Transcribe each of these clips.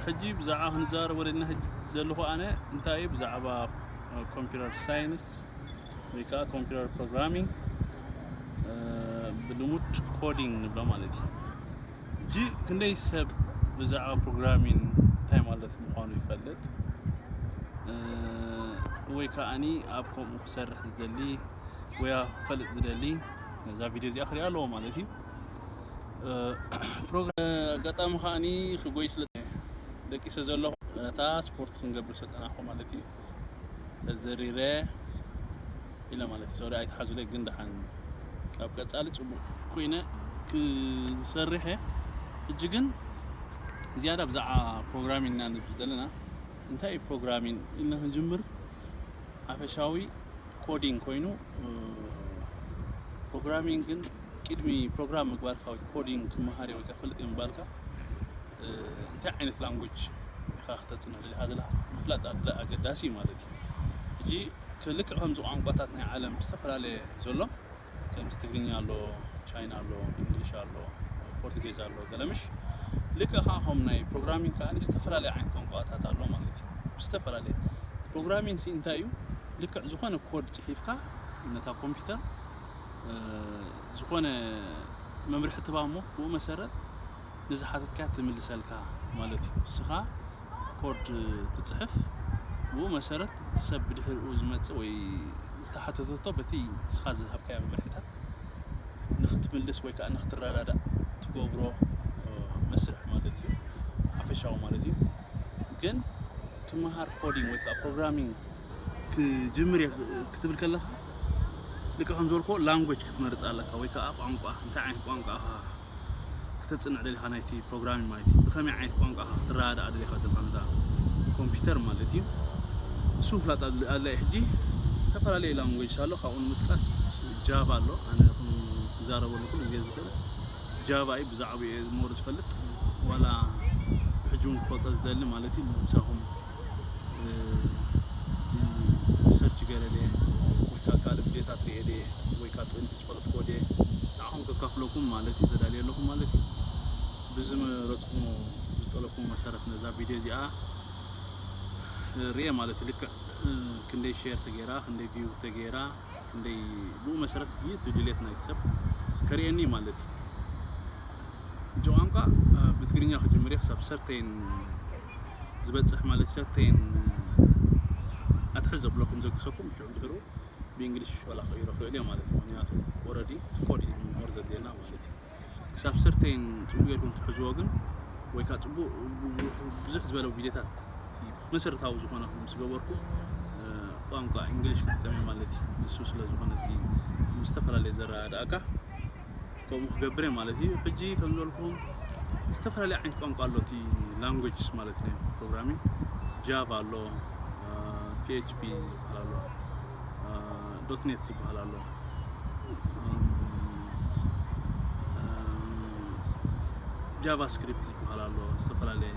ሕጂ ብዛዕባ ክንዛረብ ወደና ሕጂ ዘለኹ ኣነ እንታይ እዩ ብዛዕባ ኮምፒውተር ሳይንስ ወይ ከዓ ኮምፒውተር ፕሮግራሚንግ ብልሙድ ኮዲንግ ንብሎ ማለት እዩ። ሕጂ ክንደይ ሰብ ብዛዕባ ፕሮግራሚንግ እንታይ ማለት ምዃኑ ይፈልጥ ወይ ከዓኒ ኣብ ከምኡ ክሰርሕ ዝደሊ ወይ ክፈልጥ ዝደሊ ነዛ ቪድዮ እዚኣ ክሪኣ ኣለዎ ማለት እዩ። ፕሮግራም ኣጋጣሚ ከዓኒ ክጎይ ስለ ደቂሰ ዘለኹ ነታ ስፖርት ክንገብር ሰጠናኹ ማለት እዩ። ተዘሪረ ኢለ ማለት እዩ። ሶሪ ኣይትሓዙለይ፣ ግን ደሓን ኣብ ቀጻሊ ጽቡቕ ኮይነ ክሰርሕ እየ። ሕጂ ግን ዝያዳ ብዛዕባ ፕሮግራሚንግ ኢና ንብል ዘለና። እንታይ እዩ ፕሮግራሚንግ ኢልና ክንጅምር ሓፈሻዊ ኮዲንግ ኮይኑ ፕሮግራሚንግ ግን ቅድሚ ፕሮግራም ምግባርካ ወይ ኮዲንግ ክመሃር ወይ ከፈልጥ ምባልካ እንታይ ዓይነት ላንጉጅ ኢኻ ክተፅንዕ ደሊኻ ዘለካ ምፍላጥ ኣገዳሲ እዩ ማለት እዩ። ሕጂ ክልክዕ ከምዚ ቋንቋታት ናይ ዓለም ዝተፈላለየ ዘሎ ከምዚ ትግርኛ ኣሎ፣ ቻይና ኣሎ፣ እንግሊሽ ኣሎ፣ ፖርቱጌዝ ኣሎ ገለምሽ ልክዕ ከዓ ከም ናይ ፕሮግራሚንግ ከዓ ዝተፈላለየ ዓይነት ቋንቋታት ኣሎ ማለት እዩ። ዝተፈላለየ ፕሮግራሚንግ ሲ እንታይ እዩ? ልክዕ ዝኾነ ኮድ ፅሒፍካ ነታ ኮምፒውተር ዝኾነ መምርሒ ትባ እሞ ብኡ መሰረት ንዝሓተትካያ ትምልሰልካ ማለት እዩ። ንስኻ ኮድ ትፅሕፍ፣ ብኡ መሰረት እቲ ሰብ ብድሕሪኡ ዝመፅእ ወይ ዝተሓተተቶ በቲ ንስኻ ዝሃብካያ መምርሒታት ንክትምልስ ወይ ከዓ ንክትረዳዳእ ትገብሮ መስርሕ ማለት እዩ፣ ሓፈሻዊ ማለት እዩ። ግን ክመሃር ኮዲንግ ወይ ከዓ ፕሮግራሚንግ ክጅምር ክትብል ከለካ ልክዕ ከም ዝበልኮ ላንጉጅ ክትመርፅ ኣለካ ወይ ከዓ ቋንቋ እንታይ ዓይነት ቋንቋ ክትፅንዕ ደሊኻ ናይቲ ፕሮግራሚንግ ማለት እዩ። ብኸመይ ዓይነት ቋንቋ ክትረዳዳእ ደሊኻ ዘለካ ነታ ኮምፒውተር ማለት እዩ። እሱ ምፍላጥ ኣድላይ ሕጂ። ዝተፈላለዩ ላንጉጅ ኣሎ፣ ካብኡ ንምጥቃስ ጃቫ ኣሎ። ኣነ ክዛረበሉ ኩሉ ግዜ ዝኽእል ጃቫ እዩ። ብዛዕባ ሞር ዝፈልጥ ዋላ ሕጂ እውን ክፈልጦ ዝደሊ ማለት እዩ። ምሳኹም ሰርች ገለ ድየ ወይ ከዓ ካልእ ቪድዮታት ሪኤ ድየ ወይ ከዓ ጥቕሚ ዝፈለጥክዎ ድየ ንዓኹም ከካፍለኩም ማለት እዩ። ተዳልየ ኣለኹም ማለት እዩ። ብዝመረፅኩሞ ዝጠለብኩም መሰረት ነዛ ቪድዮ እዚኣ ሪኤ ማለት እዩ። ልክዕ ክንደይ ሼር ተገይራ ክንደይ ቪው ተገይራ ክንደይ ብኡ መሰረት እዩ እቲ ድሌት ናይቲ ሰብ ከርእየኒ ማለት እዩ። ሕጂ ቋንቋ ብትግርኛ ክጅምር እየ ክሳብ ሰርተይን ዝበፅሕ ማለት ሰርተይን ኣትሕዝ ዘብለኩም ዘግሰኩም ሽዑ ድሕሩ ብእንግሊሽ ዋላ ክቕይሮ ክእል እየ ማለት እዩ። ምክንያቱ ኦረዲ እቲ ኮድ እዩ ሞር ዘድልየና ማለት እዩ። ክሳብ ሰርተይን ፅቡቅ ጌርኩም ትሕዝዎ ግን ወይ ከዓ ፅቡቅ ብዙሕ ዝበለ ቪድዮታት መሰረታዊ ዝኾነ ምስ ገበርኩ ቋንቋ እንግሊሽ ክጥቀም ማለት እዩ። ንሱ ስለ ዝኾነ እቲ ምስ ዝተፈላለየ ዘረዳድኣካ ከምኡ ክገብር እየ ማለት እዩ። ሕጂ ከም ዝበልኩም ዝተፈላለየ ዓይነት ቋንቋ ኣሎ እቲ ላንጉጅስ ማለት ናይ ፕሮግራሚንግ ጃቫ ኣሎ፣ ፒ ኤች ፒ ዝበሃል ኣሎ፣ ዶት ኔት ዝበሃል ኣሎ፣ ጃቫስክሪፕት ዝበሃል ኣሎ፣ ዝተፈላለየ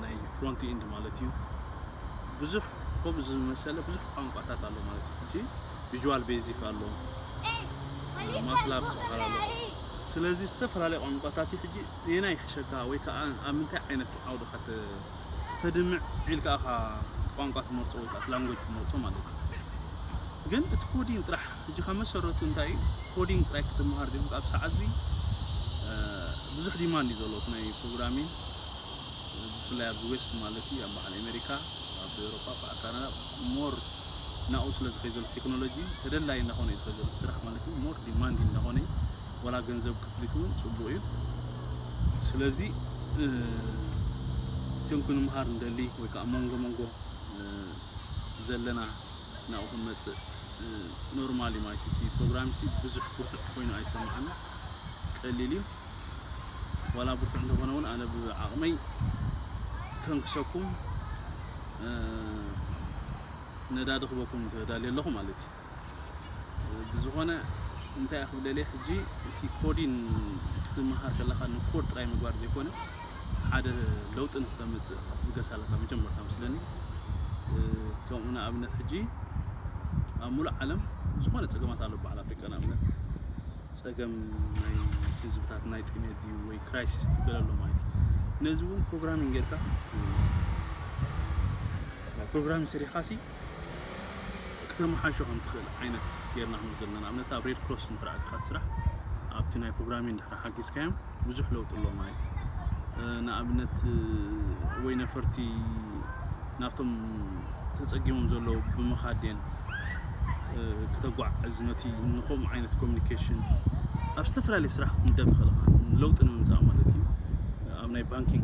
ናይ ፍሮንት ኢንድ ማለት እዩ። ብዙሕ ከምኡ ዝመሰለ ብዙሕ ቋንቋታት ኣሎ ማለት እዩ። ሕጂ ቪዥዋል ቤዚክ ኣሎ፣ ማትላብ ዝበሃል ኣሎ። ስለዚ ዝተፈላለየ ቋንቋታት እዩ። ሕጂ ነየናይ ይሕሸካ ወይ ከዓ ኣብ ምንታይ ዓይነት ዓውዲ ኢኻ ተ- ተድምዕ ኢልካ ኢኻ ቋንቋ ትመርጾ ወይ ከዓ ላንጉጅ ትመርጾ ማለት እዩ። ግን እቲ ኮዲንግ ጥራሕ ሕጂ ካብ መሰረቱ እንታይ እዩ ኮዲንግ ጥራይ ክትመሃር ዲኹም ካብ ሰዓት እዚ ብዙሕ ዲማንድ እዩ ዘሎ ናይ ፕሮግራሚንግ ብፍላይ ኣብዚ ዌስት ማለት እዩ ኣብ በዓል ኣሜሪካ ኣብ ኤውሮፓ በዓል ካናዳ ሞር ናብኡ ስለ ዝኸይ ዘሎ ቴክኖሎጂ ተደላይ እናኾነ እዩ ዝኸይ ዘሎ ስራሕ ማለት እዩ ሞር ዲማንድ እናኾነ እዩ ዋላ ገንዘብ ክፍሊት እውን ፅቡቅ እዩ ስለዚ እቶም ክንምሃር እንደሊ ወይ ከዓ መንጎ መንጎ ዘለና ናብኡ ክንመፅእ ኖርማል እዩ ማለት እዩ እቲ ፕሮግራም ሲ ብዙሕ ብርቱዕ ኮይኑ ኣይሰማዓና ቀሊል እዩ ዋላ ብርቱዕ እንተኾነ እውን ኣነ ብዓቕመይ ከንክሰኩም ነዳዲ ክበኩም ተዳልየ ኣለኹ ማለት እዩ ብዝኾነ እንታይ ክብለልየ ሕጂ እቲ ኮዲን ክትመሃር ከለኻ ንኮድ ጥራይ ምግባር ዘይኮነ ሓደ ለውጢ ንክተምፅእ ክትብገስ ኣለካ መጀመርታ መስለኒ ከምኡ ንኣብነት ሕጂ ኣብ ሙሉእ ዓለም ዝኾነ ፀገማት ኣሎ በዓል ኣፍሪቃ ንኣብነት ፀገም ናይ ህዝብታት ናይ ጥሜት ድዩ ወይ ክራይሲስ ድዩ ገለ ኣሎ ማለት እዩ ነዚ እውን ፕሮግራሚንግ ጌርካ ፕሮግራሚንግ ሰሪሕካ ሲ ክተመሓሾ ከም ትኽእል ዓይነት ጌርና ክንወስዶ ኣለና። ንኣብነት ኣብ ሬድ ክሮስ እንድሕር ኣቲኻ ትስራሕ ኣብቲ ናይ ፕሮግራሚንግ እንድሕር ሓጊዝካዮም ብዙሕ ለውጢ ኣለዎ ማለት እዩ። ንኣብነት ወይ ነፈርቲ ናብቶም ተፀጊሞም ዘለዉ ብምኻድ ድየን ክተጓዓዕዝ ነቲ ንኸምኡ ዓይነት ኮሚኒኬሽን ኣብ ዝተፈላለየ ስራሕ ክትምደብ ትኽእል ኢኻ። ለውጢ ንምምፃእ ማለት እዩ። ኣብ ናይ ባንኪንግ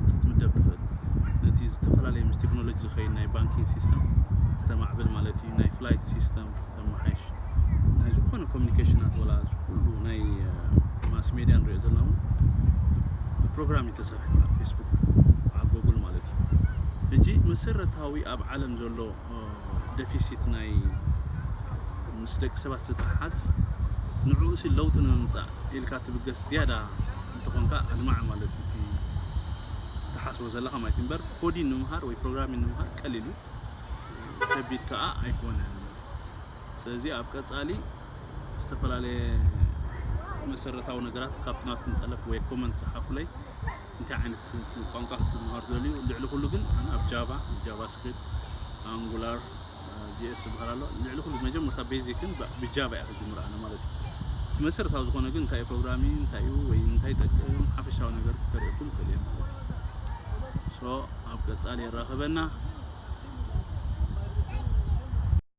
ክትምደብ ትኽእል። ነቲ ዝተፈላለየ ምስ ቴክኖሎጂ ዝኸይድ ናይ ባንኪንግ ሲስተም ከተማዕብል ማለት እዩ። ናይ ፍላይት ሲስተም ከተመሓይሽ፣ ናይ ዝኾነ ኮሚኒኬሽናት ወላ እዚ ኩሉ ናይ ማስ ሜድያ ንሪኦ ዘለና እውን ብፕሮግራም እዩ ተሰሪሑ። ኣብ ፌስቡክ ኣብ ጎግል ማለት እዩ። ሕጂ መሰረታዊ ኣብ ዓለም ዘሎ ደፊሲት ናይ ምስ ደቂ ሰባት ዝተሓዝ ንዕኡ ሲ ለውጢ ንምምፃእ ኢልካ ትብገስ ዝያዳ እንተኾንካ ኣድማዕ ማለት እዩ። ትሓስቦ ዘለኻ ማለት እዩ። እምበር ኮዲን ንምሃር ወይ ፕሮግራሚን ንምሃር ቀሊል እዩ፣ ከቢድ ከዓ ኣይኮነን። ስለዚ ኣብ ቀፃሊ ዝተፈላለየ መሰረታዊ ነገራት ካብቲ ናትኩም ጠለብ ወይ ኮመንት ፀሓፉለይ። እንታይ ዓይነት ቋንቋ ክትምሃር ትደልዩ? ልዕሊ ኩሉ ግን ኣነ ኣብ ጃቫ፣ ጃቫስክሪፕት፣ ኣንጉላር፣ ጂኤስ ዝበሃል ኣሎ። ልዕሊ ኩሉ መጀመርታ ቤዚክን ብጃቫ እያ ክጅምር ኣነ ማለት እዩ። እቲ መሰረታዊ ዝኾነ ግን እንታይ እዩ ፕሮግራሚንግ እንታይ እዩ ወይ እንታይ ይጠቅም ሓፈሻዊ ነገር ከርእየኩም ይኽእል እየ ማለት እዩ። ሶ ኣብ ቀፃሊ የራኽበና።